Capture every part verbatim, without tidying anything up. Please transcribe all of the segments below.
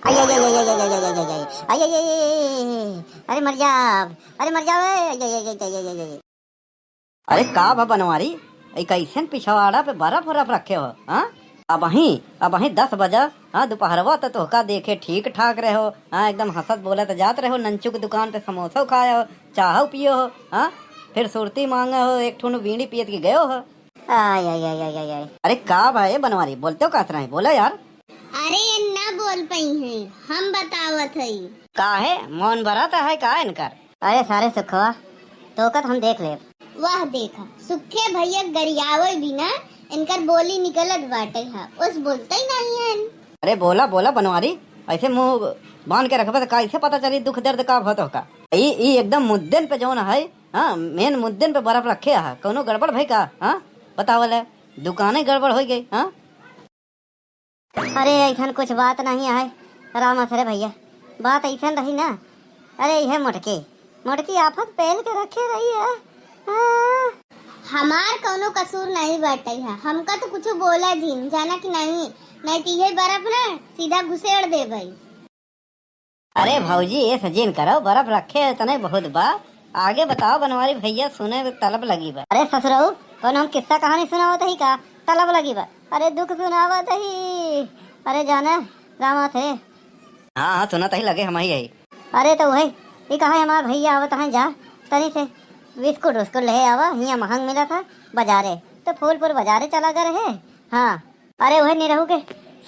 अरे मर जा, अरे मर जा, अरे मर जा। अरे का बा बनवारी, ई कइसन पिछवाड़ा पे बर्फ उर्फ रखे हो, हाँ? अबहीं, अबहीं दस बजा, हाँ, दुपहरवा त तोहका देखे ठीक ठाक रहे हो, हाँ, एकदम हँसत बोलत जात रहे हो, नंचू के दुकान पे समोसा खाए हो, चाह पियो हो, हाँ, फिर सुरती मांगे हो, एक ठुन बीड़ी पियत के गयो हो। आय, आय, आय, आय, आय, आय। अरे का बा ए बनवारी, बोलते हो का नहीं, बोला यार। अरे ये ना बोल पाई हैं, हम बतावत हई। काहे, मौन बरत है का इनकर? अरे सारे सुखवा, तोका त हम देख लेब। वाह देखा, सुखे भैया गरियावे बिना इनकर बोली निकलत बाटे हा, ओस बोलते ही नहीं है। अरे बोला, बोला बनवारी, ऐसे मुंह बांध के रखबे त कैसे पता चली दुख दर्द का होत होका? ई, ई एकदम मुद्दन पे जौन है, हाँ, मेन मुद्दन पे बर्फ रखे हा, कौनो गड़बड़ भई का? हाँ, बतावल है, दुकाने गड़बड़ होइ गई, हाँ? अरे ऐसन कुछ बात नहीं है राम आसरे भैया, बात ऐसन रही ना। अरे यह मोटकी, मोटकी आफत पेल के रखे रही है। हाँ। हमार कौनो कसूर नहीं बाटे है, हमका तो कुछ बोला जिन, जाना कि नहीं, नहीं तो यह बर्फ ना सीधा घुसेड़ देबई। अरे भौजी, ये सजीन करो, बर्फ रखे है तने बहुत बा। आगे बताओ बनवारी भैया, सुने में तलब लगी बा। अरे ससुरऊ, कौन हम किस्सा कहानी सुनावत ही का? तलब लगी बा। अरे दुख सुनावत ही। अरे जाने रामा थे। हाँ, हाँ, सुनत ही लगे हम ही यही। अरे तो वही, ये कहा है हमार भैया आवत हैं जा, तनी से बिस्कुट उस्कुट ले आवा, हियाँ महंग मिला था बाजारे, तो फूलपुर बाजारे चला गए रहे। हाँ, अरे वह निरहू के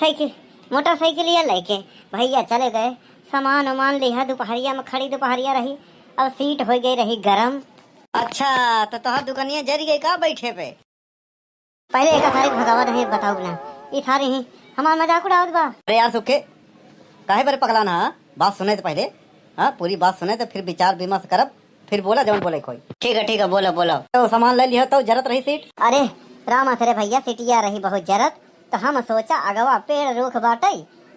साइकिल, मोटरसाइकिल या लेके भैया चले गए। सामान उमान लिहा, दुपहरिया में खड़ी दुपहरिया रही, अब सीट हो गई रही गरम। अच्छा, तो तोहार दुकनिया जरी गई का बैठे पे? पहले एक सारी भगावा रही, बताओ ना, ई सारी ही हमार मजाक उड़ावत बा। अरे यार सुखे, काहे बरे पगलाना, हाँ? बात सुने तो पहले, हाँ, पूरी बात सुने तो फिर विचार विमर्श करब। फिर बोला जौन बोले कोई। ठीक है, ठीक है, बोला, बोला। तो सामान ले लिया तो जरत रही सीट। अरे राम आसरे भैया, सीटिया रही बहुत जरत, तो हम सोचा अगवा पेड़ रूख बाटे,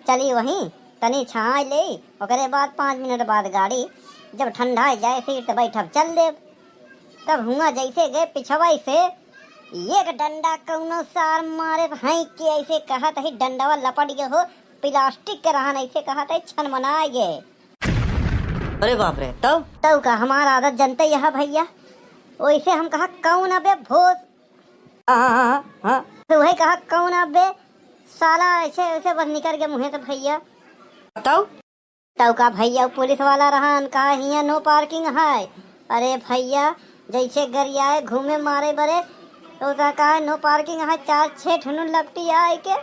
चली वहीं तनी छाँय ले, ओकरे बाद पाँच मिनट बाद गाड़ी जब ठंडा जाए सीट तो बैठब चल देब। तब हुआ जैसे गए पिछवाई से एक डंडा कौनो सार मारे तो हैं कि ऐसे कहत ही डंडवा लपट गए हो, प्लास्टिक के रहन ऐसे कहत है छन मनाए गए। अरे बाप रे, तब? तब का हमार आदत जनते यह भैया, वैसे हम कहा कौन अबे भोस। हाँ, हाँ, हाँ, हाँ। तो वही कहा कौन अबे साला ऐसे ऐसे बस निकल गए मुँहे से भैया। तब? तब का भैया पुलिस वाला रहन कहा हियाँ no parking है। अरे भैया जैसे गरियाए घूमे मारे बरे तो उधर कहा no parking है, चार छः ठुनु लपटी आए के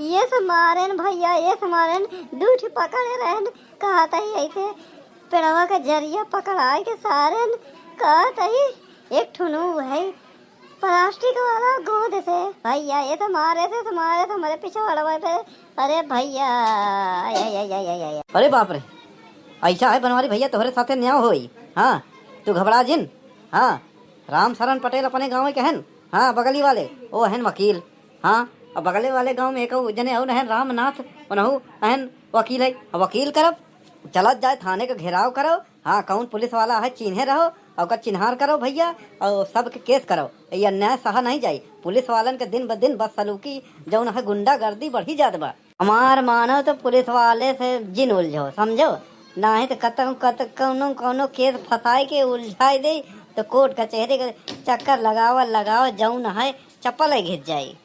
ये से मारेन भैया, ये से मारेन। दू ठे पकड़े रहन, कहत ही ऐसे पेड़वा के जरिया पकड़ाए के सारेन कहत ही एक ठुनु है प्लास्टिक वाला गोद से भैया, ये तो मारे से, तो मारे से हमारे पिछवाड़वा पे। अरे भैया, आय, आय, आय। अरे बाप रे, ऐसा है बनवारी भैया, तोहरे साथे न्याय होई। हाँ, तू घबरा जिन। हाँ, राम शरण पटेल अपने गाँव के हन। हाँ, बगली वाले, वो हन वकील। हाँ, अब बगले वाले गाँव में एक जने और हन रामनाथ, उनहु हन वकील है। अब वकील करब, चलत जाए थाने के घेराव करो। हाँ, कौन पुलिस वाला है, चिन्हे रहो, और ओकर चिन्हार करो भैया, और सबके केस करो। ये अन्याय सहा नहीं जाई। पुलिस वालन के दिन ब दिन बदसलूकी, जौन है गुंडागर्दी बढ़ी जात बा। हमार मानो तो पुलिस वाले से जिन उलझो, समझो, नाहीं तो कतहूँ कत-, कौनो, कौनो केस फंसाए के उलझाए दे, तो कोर्ट कचहरी के चक्कर लगावा, लगावा, जौन है चप्पल ही घिस जाई।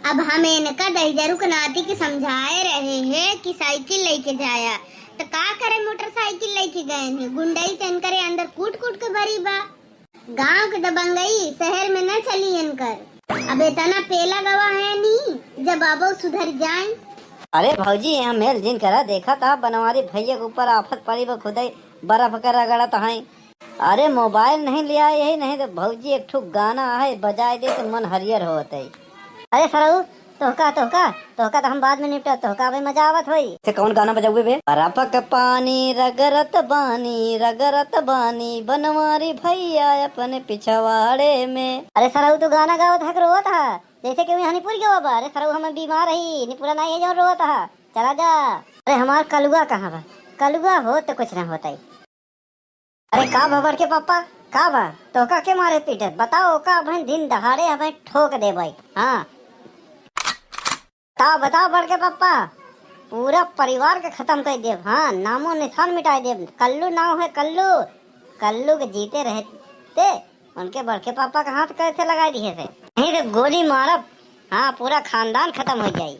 अब हम इनका दहिजरू के नाती के समझाए रहे हैं कि साइकिल लेके जाया, तो का करे मोटरसाइकिल लेके गए हैं। गुंडई से इनकरे अंदर कूट कूट के भरी बा। गांव के दबंगई शहर में न चली इनकर। अब इतना पेला गवा है नी, जब अबो सुधर जाए। अरे भौजी, यहाँ मेल जिन करा, देखा था बनवारी भैया के ऊपर आफत पड़ी बा, खुदाई बर्फ के रगड़त हैं। अरे मोबाइल नहीं लिया यही, नहीं तो भौजी एक ठो गाना है बजाए दे तो मन हरियर होत है। अरे सरऊ, तोहका, तोहका, तोहका तो हम बाद में निपटा, तोहका अबे मजा आवत होई। से कौन गाना बजाउबे बे? रपक पानी रगरत बानी, रगरत बानी, बनवारी भैया अपने पिछवाड़े में। अरे सरऊ, तू गाना गावत है कि रोवत है? जैसे कि यहाँ निपुर गयो बा। अरे सरऊ, हम बीमार ही, निपुरा नहीं है जो रोवत है। चला जा। अरे हमार कलुआ कहाँ बा? कलुआ हो तो कुछ ना होता ही। अरे का भा बड़के पप्पा, का बा? तोहका के मारे पीटे? बताओ, ओका अबहिन दिन दहाड़े अबहिन ठोक देबे। हाँ। बताओ, बताओ बड़के पप्पा, पूरा परिवार के खतम कइ देब। हाँ, नामो निशान मिटाइ देब। कल्लू नाव है, कल्लू। कल्लू के जीते रहते उनके बड़के पापा के हाथ कैसे लगाइ दिहे से। नहीं तो गोली मारब। हाँ, पूरा खानदान खतम होइ जाई।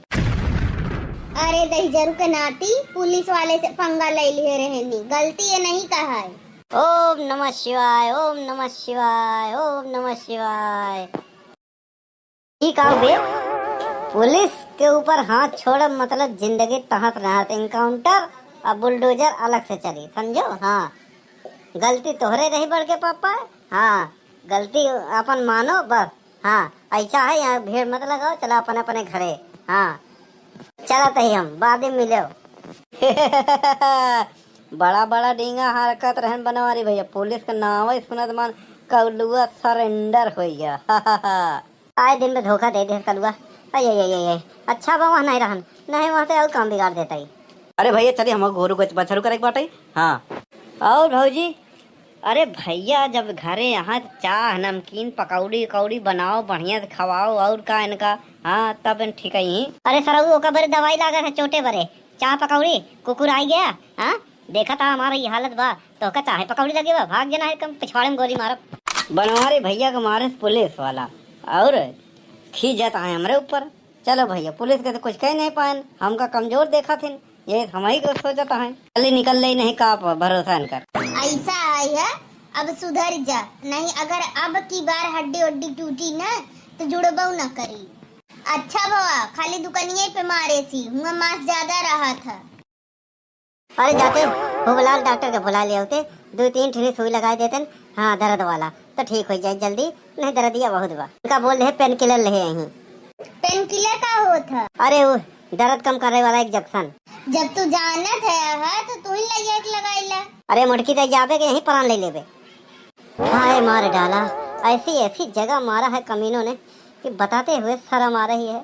अरे दहिजरू के नाती, पुलिस वाले से पंगा लइ लिहे रहेनी, गलती ये नहीं कहा है। ओम नमः शिवाय, ओम नमः शिवाय, ओम नमः शिवाय। ई का बे? पुलिस के ऊपर हाथ छोड़ब मतलब जिंदगी तहस नहस, encounter और bulldozer अलग से चली, समझो? हाँ, गलती तोहरे रही बड़के पापा। हाँ, गलती अपन मानो बस। हाँ, ऐसा है, यहाँ भीड़ मत लगाओ, चला अपने अपने घरे। हाँ, चलत ही हम, बाद में मिलो। बड़ा बड़ा डींगा हरकत रहन बनवारी भैया, पुलिस के नावे सुनत मान कौलुआ surrender होइ गया। आए दिन में धोखा दे दे कलुआ। अये, अये, अये, अये। अच्छा बा वहाँ नहीं रहन, नहीं वहाँ से और काम बिगाड़ देता ही। अरे भैया चलिए, हम गोरू को बछरू करे के बाटे। हाँ। और भौजी, अरे भैया, जब घरे यहाँ चाह, नमकीन, पकौड़ी उकौड़ी बनाओ, बढ़िया से खवाओ, और का इनका, हाँ, तब इन ठीक ही। अरे सरऊ, ओका बरे दवाई लागत है, चोटे बरे। चाह पकौड़ी, कुकुर आई गया, हाँ? देखा था हमारा ये हालत बा, तो का चाहे पकौड़ी लगे बा, भाग जाना है, कम पिछवाड़े में गोली मारब। बनवारी भैया के मारे पुलिस वाला, और खींचत आए हमरे ऊपर। चलो भैया, पुलिस के तो कुछ कह नहीं पाएन, हमका कमजोर देखा थिन, ये हम ही को सोचता है। चली निकल ले, नहीं का प-, भरोसा इनकर। ऐसा है, अब सुधर जा, नहीं अगर अब की बार हड्डी उड्डी टूटी ना, तो जुड़बऊ ना करी। अच्छा भवा, खाली दुकनिये पे मारे सी, हुआ मास ज्यादा रहा था। अरे जाते, हुबलाल डॉक्टर के बुला ले होते, दो तीन ठिनी सुई लगाए देते, हाँ, दर्द वाला, तो ठीक हो जाए जल्दी, नहीं दर्दिया बहुत बा। उनका बोल दे पेन किलर ले यहीं। पेन किलर का होत है? अरे वो दर्द कम करे वाला इंजेक्शन। जब तू जानत है, है तो तू ही ले जाके लगाई ला। अरे मोटकी दे जाबे के यहीं प्राण ले लेबे। हाय मार डाला, ऐसी ऐसी जगह मारा है कमीनों ने कि बताते हुए शर्म आ रही है।